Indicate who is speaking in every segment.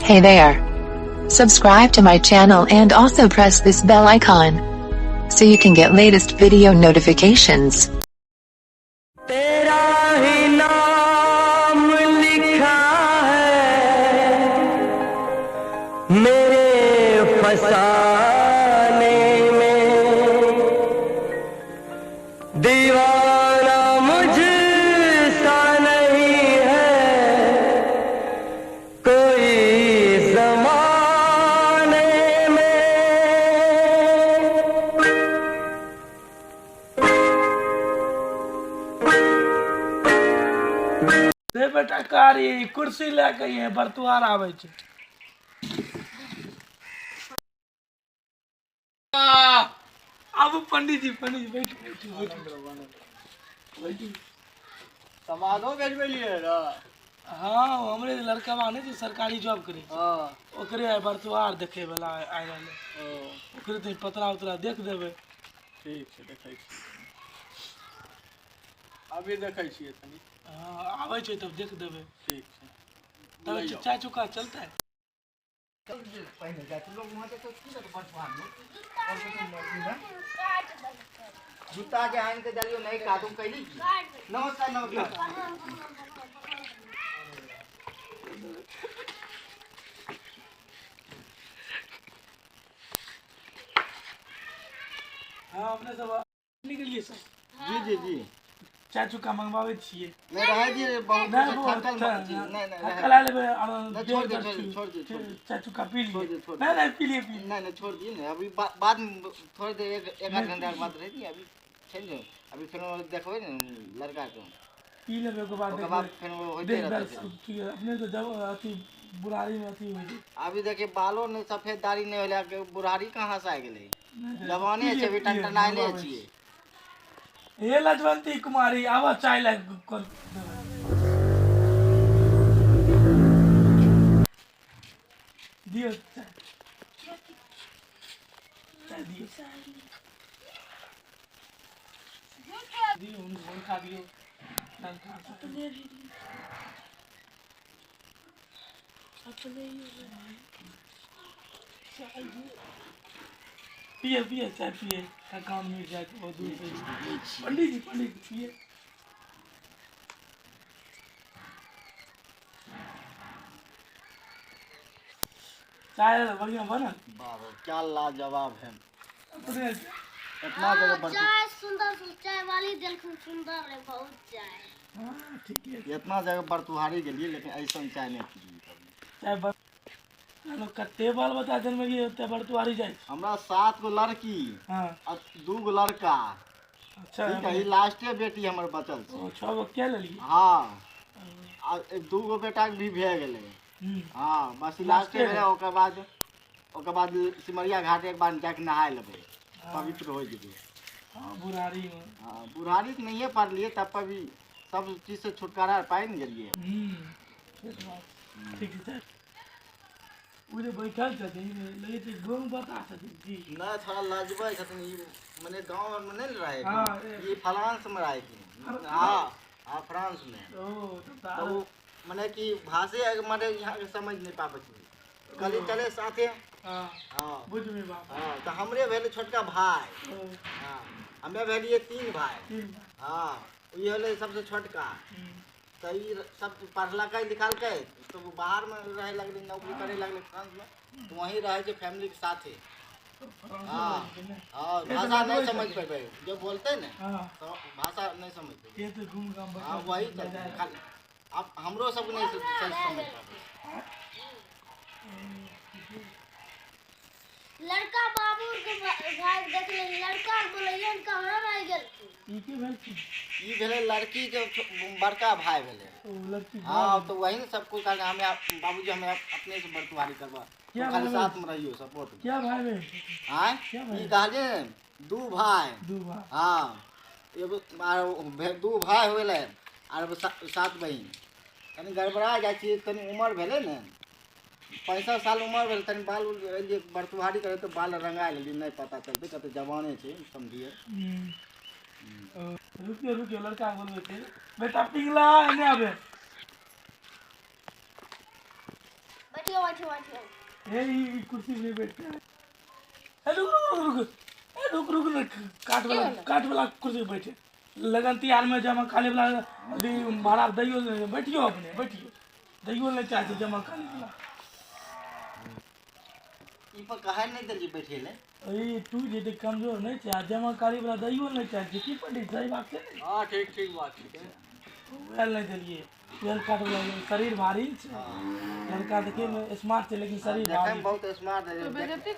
Speaker 1: Hey there. Subscribe to my channel and also press this bell icon so you can get latest video notifications.
Speaker 2: तेरा ही नाम लिखा है मेरे फसाने में, दीवाना मुझसा नहीं है कोई जमाने में।
Speaker 3: रे बेटा कारी कुर्सी लए के ये बरतुआर आबै छै। आबू पंडीजी, पंडीजी बैठू बैठू बैठू बैठू।
Speaker 4: समाधो भेजबेलियै रह?
Speaker 3: हाँ, हमरे लड़का नहीं छै सरकारी जॉब करे,
Speaker 4: हाँ,
Speaker 3: ओकरे आइ बरतुआर देखे वाला आइ रहलै, ओकरे तो पतरा उतरा देख देबै।
Speaker 4: ठीक छै, देखै छियै, अभी देखै छियै तनी।
Speaker 3: हाँ, आबै छै तब देख देबै।
Speaker 4: ठीक छै,
Speaker 3: तब चाय चुका चलतै।
Speaker 4: जूता के आनि के देलियो नहीं काटू कैली की। नमस्कार नमस्कार।
Speaker 3: हाँ, अपने सब निकलिए सब।
Speaker 4: जी जी जी।
Speaker 3: चाय चुका मंगवाबै छियै।
Speaker 4: नहीं रहे दिए, बहुत
Speaker 3: नहीं, वो
Speaker 4: थकल मत छी। नहीं नहीं,
Speaker 3: थकल आए लेबै और
Speaker 4: नहीं, छोड़ दे, छोड़ दे, छोड़ दे।
Speaker 3: चाय चुका पी
Speaker 4: छोड़
Speaker 3: लिए।
Speaker 4: दे, छोड़ दे।
Speaker 3: नहीं नहीं, पी लिए पी लिए।
Speaker 4: नहीं नहीं, छोड़ दिए ना, अभी बाद में थोड़ी देर एक आध घंटा के बाद रह दिए, अभी चल जाओ, अभी फिर देखबै ने लड़का के,
Speaker 3: पी लेबै ओकर बाद।
Speaker 4: ओकर बाद फिर वो होते
Speaker 3: देख
Speaker 4: रहते।
Speaker 3: ठीक है, अपने तो जब अथी बुढ़ारी में अथी होइ छै।
Speaker 4: अभी देखिए बालो नहीं सफेद दाढ़ी नहीं होले, बुढ़ारी कहाँ से आ गेलै? जवाने छै, अभी टनटनाइले छियै।
Speaker 3: हे लजवंती कुमारी, आवा चाय ला कर दियो, चाय चाय दियो दियो, हुनका दियो लड़का। पिए पिए चाय पिए, थकान मिट जाए तो बहुत दूर से। पंडित जी, पंडित जी पिए। चाय बढ़िया बनल।
Speaker 4: बाबा क्या लाजवाब है
Speaker 3: अपने
Speaker 4: इतना जगह बर्तन
Speaker 5: चाय सुंदर चाय वाली देलखुन, सुंदर है बहुत चाय।
Speaker 3: हाँ ठीक है,
Speaker 4: इतना जगह बर्तुहारी गेलिए लेकिन ऐसा चाय नहीं पीलिए।
Speaker 3: चाय बन कते बाल बच्चा जन्म ते बर्तुआरी जाए?
Speaker 4: हमरा 7 गो लड़की,
Speaker 3: हाँ,
Speaker 4: और 2 गो लड़का।
Speaker 3: अच्छा,
Speaker 4: ठीक है, लास्टे बेटी हमर बचल छै।
Speaker 3: 6 गो क्या लेलिए?
Speaker 4: हाँ, आ 2 गो बेटा भी भए गेलै। हाँ, बस लास्टे भेलै। ओकर बाद सिमरिया घाट एक बार जाके नहाय लेबै, पवित्र हो जेबै।
Speaker 3: हाँ, बुढ़ारी में।
Speaker 4: हाँ, बुढ़ारी तऽ नहिए पड़लिए, तब पर भी सब चीज से छुटकारा पाइ ने गेलिए।
Speaker 3: ठीक है, ओ जे बैठल छथिन लगै छै गाँव बता छथिन जी।
Speaker 4: नहीं, थोड़ा लजबै छथिन ई, मने गाँव में नहीं रहे,
Speaker 3: हाँ,
Speaker 4: ई फ्रांस में रहे। हाँ हाँ, फ्रांस में।
Speaker 3: ओ
Speaker 4: तो मने कि भाषे मने यहाँ के समझ नहीं पाबै छै, कहली चले साथे।
Speaker 3: हाँ
Speaker 4: हाँ,
Speaker 3: बुझबी बात।
Speaker 4: हाँ, तो हमरे भेलै छोटका भाई। हाँ, हमे भेलिए 3 भाई। हाँ, ई होलै सबसे छोटका। तो ई सब पढ़लकै लिखलकै तो बाहर में रहे लगलै, नौकरी करे लगलै फ्रांस में, तो वहीं रहे छै फैमिली के साथे। हाँ हाँ, भाषा नहीं समझ पेबै जो बोलते ने, तो भाषा नहीं समझ पेबै। हाँ, वही खाली आप हमरो सब नहीं सही समझ पाबै।
Speaker 5: लड़का बाबू के भाई देखले, लड़का बोलैयन कहाँ रह गेलखिन?
Speaker 3: ई के भेलखिन?
Speaker 4: ई भेलै लड़की के बड़का भाई भेलै।
Speaker 3: ओ लड़की।
Speaker 4: हाँ, तो वही ने सब कुछ कहलकै हमें बाबूजी, हमें अपने से बर्तुहारी करबा, खाली साथ में रहियो सपोर्ट।
Speaker 3: क्या भाई बहन?
Speaker 4: आँय, ई कहलियै 2 भाई।
Speaker 3: 2 भाई।
Speaker 4: हाँ, एगो 2 भाई होलै आर 7 बहिन। तनी गड़बड़ा जाइ छियै, तनी उमर भेलै ने, 65 साल उमर भेल, तनी बाल उल एलियै बर्तुहारी करे तो बाल रंगा लेलियै, नहीं पता चलतै कते जवाने छै समझिए।
Speaker 3: रुकियो रुकियो, लड़का बोलबै छै बेटा पिंगला एने आबे।
Speaker 5: बैठियो बैठियो बैठियो।
Speaker 3: हे, ई कुर्सी पे बैठते हैं। ए, रुक रुक रुक रुक, ए रुक रुक न, काठ वाला कुर्सी पे बैठे। लगन तिहार में जमा काली वाला अभी भाड़ा दैयो नहीं, बैठियो अपने बैठियो, दैयो नहीं चाहते जमा काली वाला।
Speaker 4: ई पर काहे नहीं देली बैठे ले?
Speaker 3: ई तू जे कमजोर नहीं छै, आ जमा काली वाला दैयो नहीं चाहते। की पंडित सही बात छै ने?
Speaker 6: हाँ ठीक ठीक बात छै।
Speaker 3: वएह नहीं देलिए, वएह काठ वाला। शरीर भारी छै, लड़का देखे में स्मार्ट छै लेकिन शरीर
Speaker 4: देखे
Speaker 3: भारी।
Speaker 4: में बहुत स्मार्ट है। देखते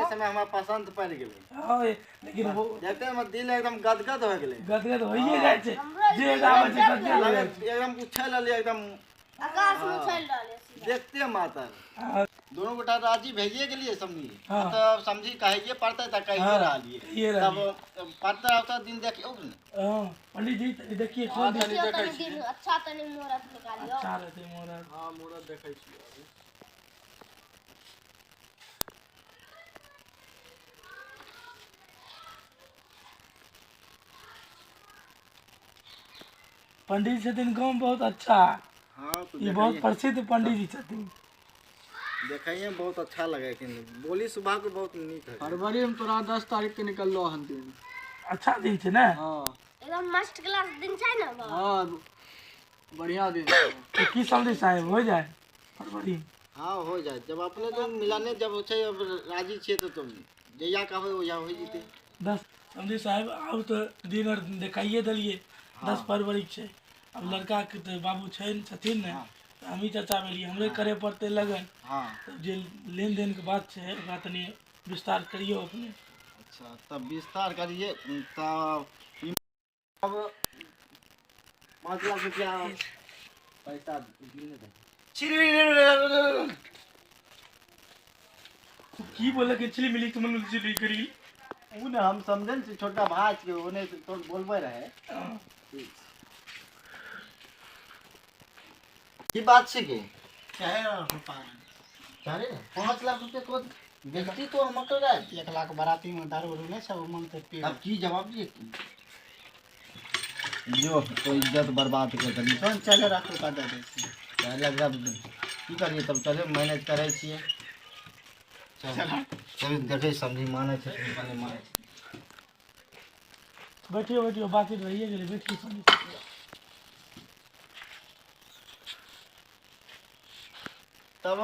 Speaker 4: समय हमरा पसंद पड़ गेलै।
Speaker 3: हाँ, लेकिन वो
Speaker 4: देखते हमर दिल एकदम गदगद हो गेलै।
Speaker 3: गदगद होइए जाइ छै, जे आबै छै गदगद हो जाइ छै।
Speaker 4: एकदम उछल रहलै एकदम
Speaker 5: आकाश में उछल रहल है।
Speaker 4: देखते मातर।
Speaker 3: हाँ।
Speaker 4: दोनों गोटा राजी भइए गेलिए समझी।
Speaker 3: हाँ।
Speaker 4: तऽ समझी कहिए पड़तै तऽ कहिए
Speaker 3: हाँ,
Speaker 4: रहलिए।
Speaker 3: कहिए
Speaker 4: तब
Speaker 3: रहलिए।
Speaker 4: पड़तै तऽ दिन देखियौ ने।
Speaker 3: हाँ, पंडित जी तनी देखिए कोन दिन।
Speaker 5: देखियौ तनी दिन अच्छा, तनी मुहूर्त निकालियौ।
Speaker 3: अच्छा रहतै मुहूर्त।
Speaker 6: हाँ मुहूर्त देखै छियै अभी।
Speaker 3: पंडित छथिन गाँव बहुत अच्छा।
Speaker 4: हाँ, तो
Speaker 3: ई बहुत प्रसिद्ध पंडित जी छथिन।
Speaker 4: देखैए में बहुत अच्छा लगे, बोली सुबह के बहुत नीक है।
Speaker 6: फरवरी में तोरा 10 तारीख के निकललो हन दिन।
Speaker 3: अच्छा दिन छै ने?
Speaker 6: हाँ
Speaker 5: एकदम मस्त क्लास दिन छै ने बाबा।
Speaker 6: हाँ बढ़िया दिन छै।
Speaker 3: तो की समझे साहेब हो जाए फरवरी?
Speaker 4: हाँ हो जाए, जब अपने तो मिलाने जब छै, अब राजी छियै तो तुम जहिया कहबै ओहिया हो जेतै।
Speaker 3: 10 समझे साहेब, आब तो दिन और देखाइए देलिए 10 फरवरी छै। अब लड़का के तो बाबू छै छथिन ने, तऽ हमही चाचा भेलिए, हमरे करे पड़तै लगन।
Speaker 4: हाँ।
Speaker 3: तब जे लेन देन के बात छै ओकरा तनी विस्तार करियौ अपने।
Speaker 4: अच्छा तब विस्तार करिए। तब अब 5 लाख रुपया पैसा
Speaker 3: की बोले कि चिली मिली तुम चिली करी?
Speaker 4: उ ने हम समझल छी छोटा भाई के ओने तो बोलबै रहे। की बात छै के? चाहे 5 लाख रुपया को देखती तो हम कर रहे।
Speaker 7: 1 लाख बाराती में दारू उरू नहीं सब मांगते पी।
Speaker 4: अब की जवाब दिए? जो तो इज्जत बर्बाद कर देली।
Speaker 7: कौन 4 लाख रुपया दे दे?
Speaker 4: 4 लाख की करिए तब? चले मैनेज करै छियै। चल चल देखै समझी मानै छै नहीं मानै छै।
Speaker 3: बैठियो बैठियो, बातचीत रहिए गेलै, बैठियो समझी।
Speaker 4: तब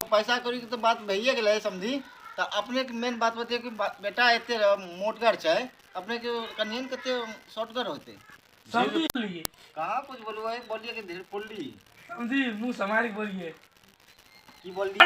Speaker 4: पैसा कौड़ी के तो बात भइए गेलै समझी। तऽ अपने के मेन बात बतियै कि बेटा एते मोटगर छै, अपने के कनियन कते शॉर्टगर होते।
Speaker 3: समझी बोलिए।
Speaker 4: कहाँ कुछ बोलबै, बोलिए कि धीरे पुल्ली।
Speaker 3: समझी मुंह समारी बोलिए।
Speaker 4: की बोलिए?